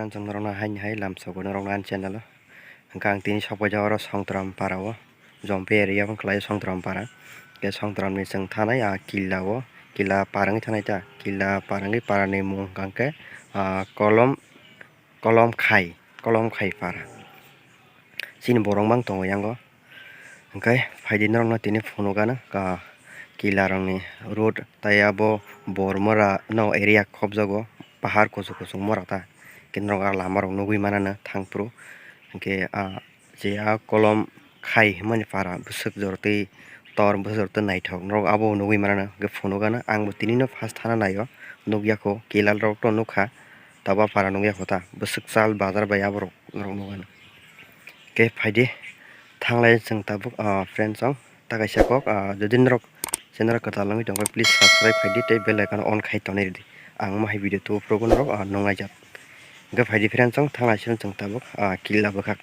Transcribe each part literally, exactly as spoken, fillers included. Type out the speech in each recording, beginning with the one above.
Ang chwng norokno haini hai lamsogo norokno ani channel o. Hwnkhe ang tini sokphaijak oro Songtram para o, Jompi area wng khlaio Songtram para. Hwnkhe Songtram ni chwng thanai a killa o, killa par wngwi thanai ta, killa par wngwi para ni mung hwnkha khe, ah, Kolom, Kolom Khai, Kolom Khai para. Chini borok mang tongo yango. Hwnkhe phaidi norokno tini phunukgano, ah, killa rokni road, tei abo bor mora no area khopjago, pahar kuchuk kuchuk mora ta. Hwnkhe norok ah lama rok nugwi manano thangphuru. Hwnkhe ah je ah Kolom Khai hwnmani para bwswk jora tei tor bwswk jora tei naithok norok abo nugwi manano. Hwnkhe phunukgano ang bo tinino first thana naio, nukya kho, killa rok to nukha, tabo para nukya kho ta, bwswk chal bazar bai aborok norok nukgano. Hwnkhe phaidi thanglai chwng tabuk, ah, friends rok. Ta kaisa kok, ah, jodi norok channel kwtal wngwi tongkha, please subscribe khaidi tei bell icon on khai tonwi rwdi. Ang omo hai video tubu phuru norok, ah, nung laijak. Hwnkhe phaidi friends rok, thanglai sino chwng tabuk, ah, killa bwkhak.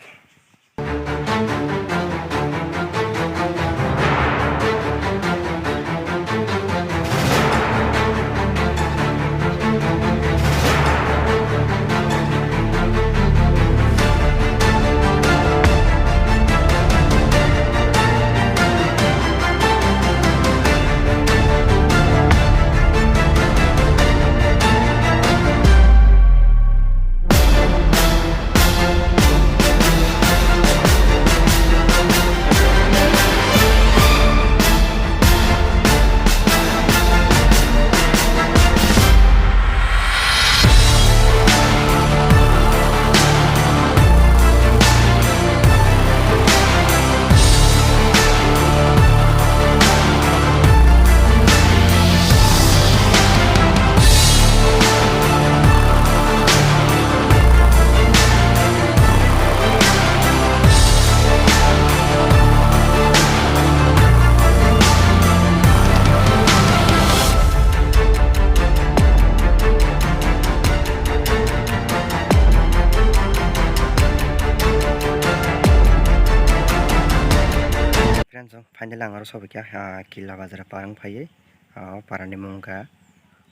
Friends, finally ang aro sobaikha, ah, Killa Bazar parang phaiwi, ah, o parani mung wngkha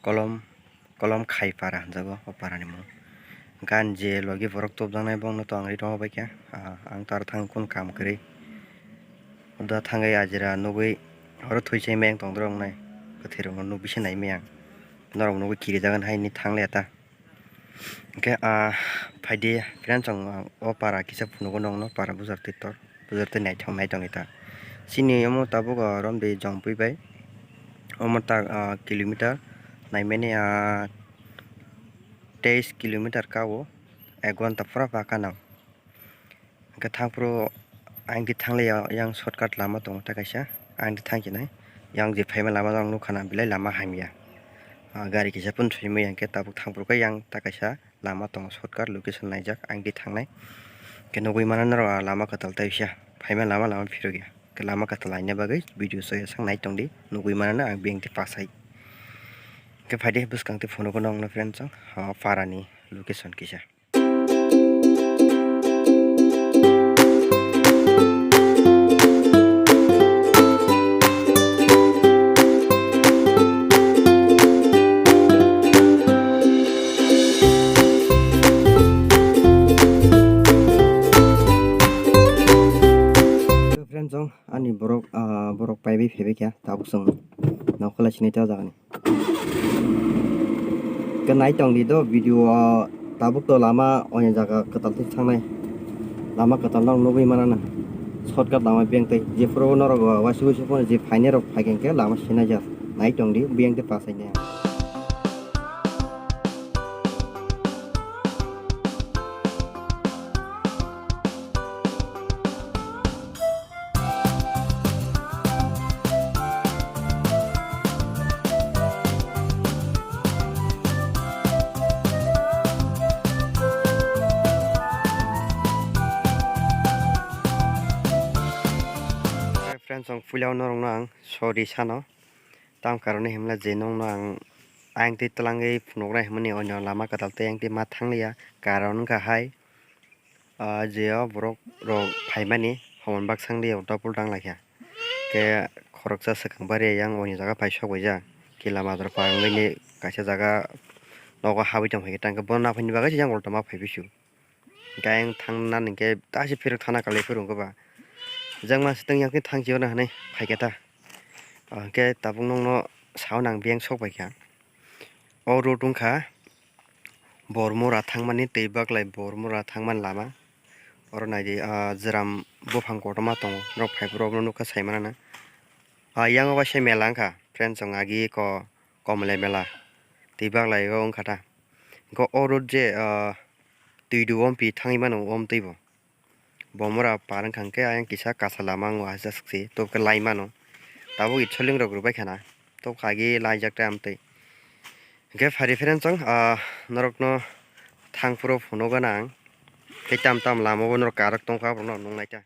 Kolom, Kolom Khai para hwnjago o parani mung. Hwnkhe ani je logi borok tubjaknai bongno to ang ri rw baikha, ah, ang to aro thang kunu kam kwrwi. Oda thangwi ajira nugwi oro thwi se meng tongdrok wngnai, kwthwirokno nukgwi se nai meng. Norok nugwi kirijagan hai hinwi thang liya ta. Hwnkhe, ah, phaidi friends, ang, ang o para kisa phunugo nokno, para bujar twi tor, bujar twi naithok naithok ni ta. Chini omo tabuk, ah, romdi Jompi bai omo ta, ah, kilometer naimani, ah, teis kilometer ka o, ek ghonta pura pha ka nang. Hwnkhe thangphuru ang khe thangliya, yang shortcut lama tongo ta kaisa, ang khe thangkhe nai. Yang je phaima lama no ang nukha na belai lama hamya. Ah, gari kisa phano swimwi yang khe tabuk thangphuru khe yang ta kaisa lama tongo, shortcut location naijak, ang khe thangnai. Khe nugwi mano norok, ah, lama kwtal ta bisa phaima lama, lama phirokya. Khe lama kwtal laina bagwi video soya sang nai tongdi, nugwi mano ang biyang twi pasai. Khe phaidi bwskang twi phunugo nokno friends, ah, parani location kisa. Friends, ani borok, ah, borok paibai phaibai kha, tabuk chwng nokhorlai sinai ta o jaga ni. Khe nai tong di do video o, tabuk to lama oya jaga kwtal twi thangnai. Lama kwtal no nugwi manana. Shortcut lama biyang twi. Jephuru norok waisa waisa phano je phainai rok phai khe lama sinai jak. Nai tong di biyang twi pasai nai. Friends, ang puila norokno ang sorry sano, tam karone himla je nokno ang ayang twi twlangwi phunuknai hwnmani, oino lama kwtal tei ayang twi ma thangliya, karon wngkha hai. Ah, je o borok rok phaimani, hwnba bwsang de o double dang laikha. Khe khoroksa swkang bari yang oni jaga phai sok baijak. Kila madra pa wngwi ni kaisa jaga nogo habwi tong phaikhe, tangkhe bono naphaini bagwi se yang ulta ma phaibisu. Hwnkhe ayang thangnani hwnkhe tasi phirok thana kalai phuru wngkhe ba. Jang ma swtwng yakni thangchio na hinwi phaikhe ta. Ah, hwnkhe tabuk nokno sao nang biyang sok paikha. O road wngkha Bormora thangmani twi baklai Bormora thangmani lama. Oro naidi, ah, jwram buphang kotorma tongo. Norok phaiphuru obono nukha saimanana. Ah, yango waisa mela wngkha. Friends, chwng agi ko Komle mela. Twi baklai o wngkha ta. Hwnkhe o road je, ah, twi du ompi thangwi mano omtwi bo. Bomora par wngkha hwnkhe ayang kisa kasa lama wngo aswk se tobokhe lai mano. Tabuk itsoling rok rwbai khana tobokhe agi laijak ta amtwi. Hwnkhe phari friends chwng, ah, norokno thangphuru phunukgana ang. Tei tam tam lama o norok karok tongkha aborokno nuknai ta.